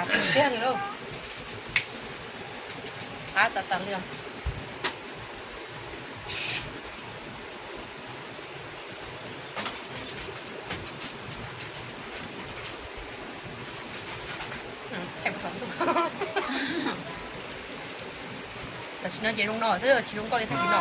Tiag li lauj. Qab tas tas li os. Tam sim no ces zoo no xwb, tsis zoo nkauj li thaum tsis no.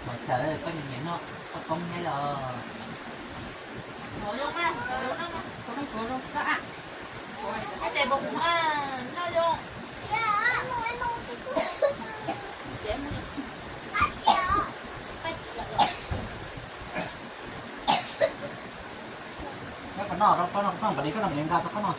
Mas koj niam noj koj poob nyob los. Koj pab noj, koj noj, koj noj, koj noj, koj noj.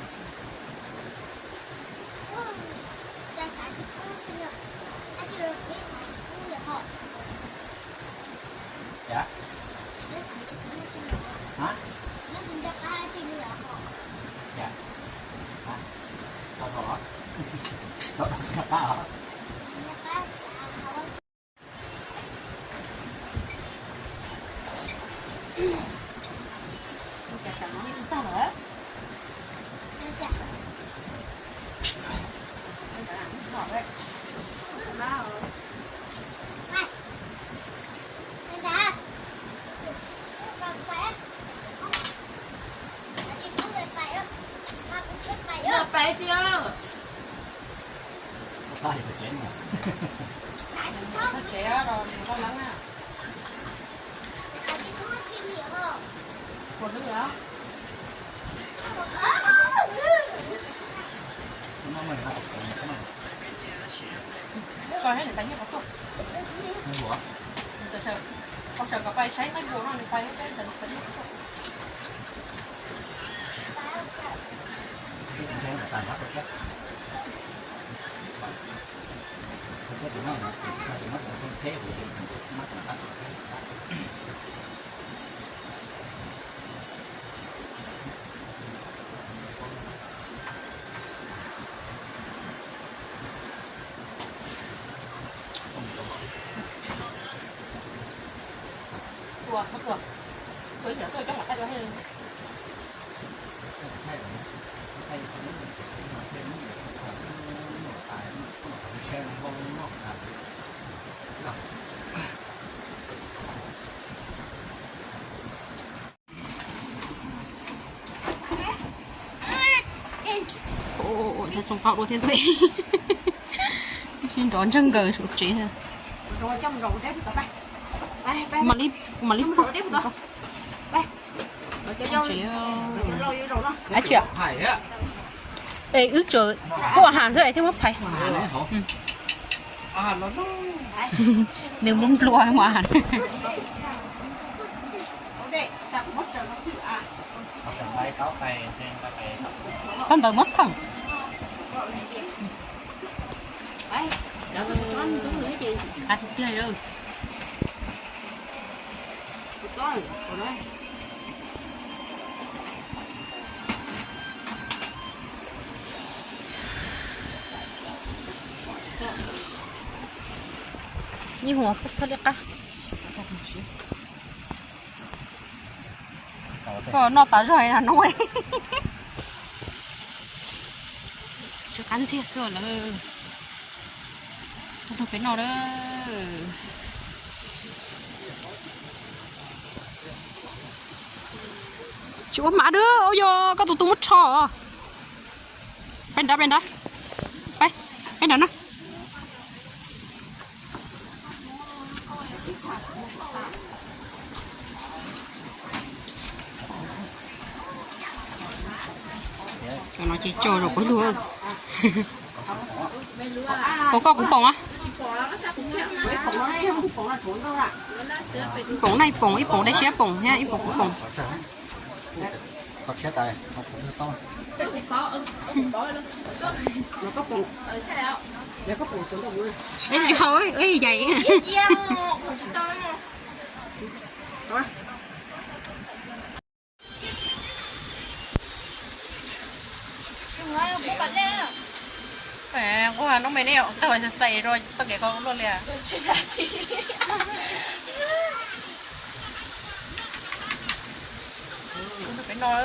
Ua, tsoo tau dua thiab ntag. Sib nrov ntsawg nkaws saum tsev. Mam li, mam li. Ai tsia. Es wb tseem kuj has xwb thiaj muab phais. Nws nplua nplua mas. Tau ntawd muab theem. Qab tiag tiag. Nyij huas kuj txhaj li qab. Koj noj tas zog no. Tsw qab ntxiag xwb lawm. Tuaj nrog peb noj lawm. Tsis ua hmav dab, ua yog koj tus tub muab rho. Peb nrad, peb nrad. Peb, peb nrad na. Cov no ces tso rau pawg lug. Puas koj kuv poom a? Poom na, ib poom, ib poom dej siab poom thiab ib poom kuv poom. Ib yam. Nqua noob me ne, tau xais rau txoj kev kho luaj li. Peb noj.